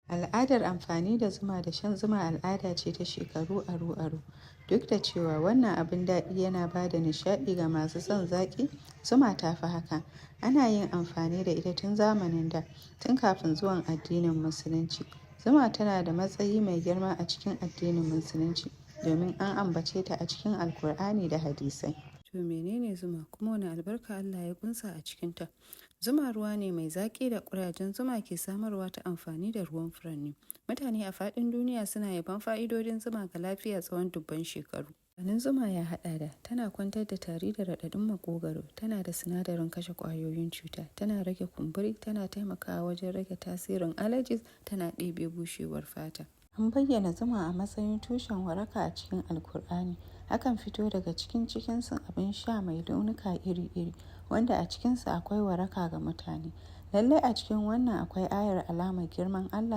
Al'adar amfani da zuma da shan zuma al'ada ce ta shekaru aru-aru. Duk da cewa wannan abin daɗi yana ba da nishaɗi ga masu son zaƙi, zuma ta fi haka: Ana yin amfani da ita tun zamanin da, tun kafin zuwan addinin Musulunci. Zuma tana da matsayi mai girma a cikin addinin Musulunci, domin an ambace ta a cikin Alkur'ani da Hadisai. To mene ne zuma, kuma wane albarka Allah ya ƙunsa a cikinta? Zuma ruwa ne mai zaƙi da ƙudajen zuma ke samarwa ta amfani da ruwan furanni. Mutane a faɗin duniya suna yabon fa'idodin zuma ga lafiya tsawon dubban shekaru. Amfanin zuma ya haɗa da: tana kwantar da tari da raɗaɗin maƙogwaro, tana da sinadarin kashe ƙwayoyin cuta, tana rage kumburi, tana taimakawa wajen rage tasirin allergies, tana ɗebe bushewar fata. An bayyana zuma a matsayin tushen waraka a cikin Alkur'ani. Akan fito daga cikin cikinsa abin sha mai launuka iri-iri, wanda a cikinsa akwai waraka ga mutane. Lallai a cikin wannan akwai ayar alamar girman Allah